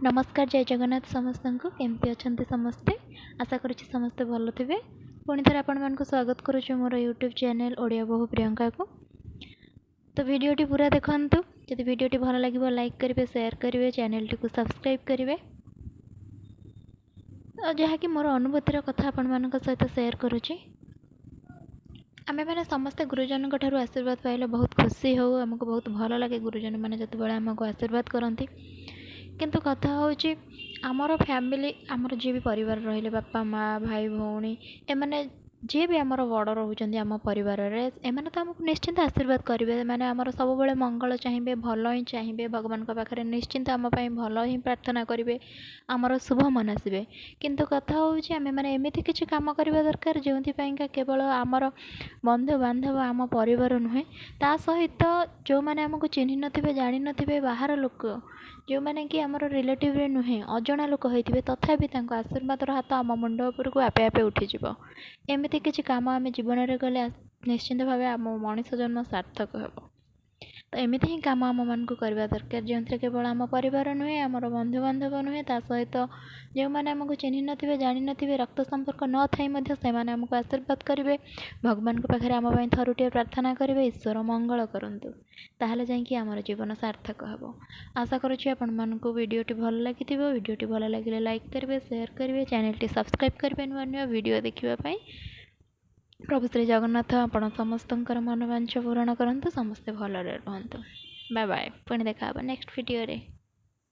ନମସ୍କାର, ଜୟ ଜଗନ୍ନାଥ ସମସ୍ତଙ୍କୁ। କେମିତି ଅଛନ୍ତି ସମସ୍ତେ? ଆଶା କରୁଛି ସମସ୍ତେ ଭଲ ଥିବେ। ପୁଣି ଥରେ ଆପଣମାନଙ୍କୁ ସ୍ୱାଗତ କରୁଛି ମୋର ୟୁଟ୍ୟୁବ୍ ଚ୍ୟାନେଲ୍ ଓଡ଼ିଆ ବୋହୂ ପ୍ରିୟଙ୍କାକୁ। ତ ଭିଡ଼ିଓଟି ପୁରା ଦେଖନ୍ତୁ। ଯଦି ଭିଡ଼ିଓଟି ଭଲ ଲାଗିବ, ଲାଇକ୍ କରିବେ, ସେୟାର କରିବେ, ଚ୍ୟାନେଲଟିକୁ ସବସ୍କ୍ରାଇବ୍ କରିବେ। ଆଉ ଯାହାକି ମୋର ଅନୁଭୂତିର କଥା ଆପଣମାନଙ୍କ ସହିତ ସେୟାର କରୁଛି। ଆମେମାନେ ସମସ୍ତେ ଗୁରୁଜନଙ୍କ ଠାରୁ ଆଶୀର୍ବାଦ ପାଇଲେ ବହୁତ ଖୁସି ହେଉ। ଆମକୁ ବହୁତ ଭଲ ଲାଗେ ଗୁରୁଜନମାନେ ଯେତେବେଳେ ଆମକୁ ଆଶୀର୍ବାଦ କରନ୍ତି। କିନ୍ତୁ କଥା ହେଉଛି, ଆମର ଫ୍ୟାମିଲି, ଆମର ଯିଏ ବି ପରିବାର ରହିଲେ, ବାପା, ମା, ଭାଇ, ଭଉଣୀ, ଏମାନେ ଯିଏ ବି ଆମର ବଡ଼ ରହୁଛନ୍ତି ଆମ ପରିବାରରେ, ଏମାନେ ତ ଆମକୁ ନିଶ୍ଚିନ୍ତ ଆଶୀର୍ବାଦ କରିବେ। ଏମାନେ ଆମର ସବୁବେଳେ ମଙ୍ଗଳ ଚାହିଁବେ, ଭଲ ହିଁ ଚାହିଁବେ। ଭଗବାନଙ୍କ ପାଖରେ ନିଶ୍ଚିନ୍ତ ଆମ ପାଇଁ ଭଲ ହିଁ ପ୍ରାର୍ଥନା କରିବେ, ଆମର ଶୁଭ ମନାସିବେ। କିନ୍ତୁ କଥା ହେଉଛି, ଆମେମାନେ ଏମିତି କିଛି କାମ କରିବା ଦରକାର ଯେଉଁଥିପାଇଁକା କେବଳ ଆମର ବନ୍ଧୁବାନ୍ଧବ, ଆମ ପରିବାର ନୁହେଁ, ତା ସହିତ ଯେଉଁମାନେ ଆମକୁ ଚିହ୍ନି ନଥିବେ, ଜାଣିନଥିବେ, ବାହାର ଲୋକ, ଯେଉଁମାନେ କି ଆମର ରିଲେଟିଭ୍ରେ ନୁହେଁ, ଅଜଣା ଲୋକ ହେଇଥିବେ, ତଥାପି ତାଙ୍କ ଆଶୀର୍ବାଦର ହାତ ଆମ ମୁଣ୍ଡ ଉପରକୁ ଆପେ ଆପେ ଉଠିଯିବ। ଏମିତି କିଛି କାମ ଆମେ ଜୀବନରେ କଲେ ନିଶ୍ଚିନ୍ତ ଭାବେ ଆମ ମଣିଷ ଜନ୍ମ ସାର୍ଥକ ହେବ। ତ ଏମିତି ହିଁ କାମ ଆମମାନଙ୍କୁ କରିବା ଦରକାର, ଯେଉଁଥିରେ କେବଳ ଆମ ପରିବାର ନୁହେଁ, ଆମର ବନ୍ଧୁବାନ୍ଧବ ନୁହେଁ, ତା ସହିତ ଯେଉଁମାନେ ଆମକୁ ଚିହ୍ନି ନଥିବେ, ଜାଣିନଥିବେ, ରକ୍ତ ସମ୍ପର୍କ ନଥାଇ ମଧ୍ୟ ସେମାନେ ଆମକୁ ଆଶୀର୍ବାଦ କରିବେ, ଭଗବାନଙ୍କ ପାଖରେ ଆମ ପାଇଁ ଥରୁଟିଏ ପ୍ରାର୍ଥନା କରିବେ, ଈଶ୍ୱର ମଙ୍ଗଳ କରନ୍ତୁ। ତାହେଲେ ଯାଇକି ଆମର ଜୀବନ ସାର୍ଥକ ହେବ। ଆଶା କରୁଛି ଆପଣମାନଙ୍କୁ ଭିଡ଼ିଓଟି ଭଲ ଲାଗିଥିବ। ଭିଡ଼ିଓଟି ଭଲ ଲାଗିଲେ ଲାଇକ୍ କରିବେ, ସେୟାର କରିବେ, ଚ୍ୟାନେଲଟି ସବସ୍କ୍ରାଇବ୍ କରିବେ ନୂଆ ନୂଆ ଭିଡ଼ିଓ ଦେଖିବା ପାଇଁ। ପ୍ରଭୁ ଶ୍ରୀ ଜଗନ୍ନାଥ ଆପଣ ସମସ୍ତଙ୍କର ମନୋବାଞ୍ଛା ପୂରଣ କରନ୍ତୁ। ସମସ୍ତେ ଭଲରେ ରୁହନ୍ତୁ। ବାଏ ବାଏ, ପୁଣି ଦେଖା ହେବ ନେକ୍ସଟ ଭିଡ଼ିଓରେ।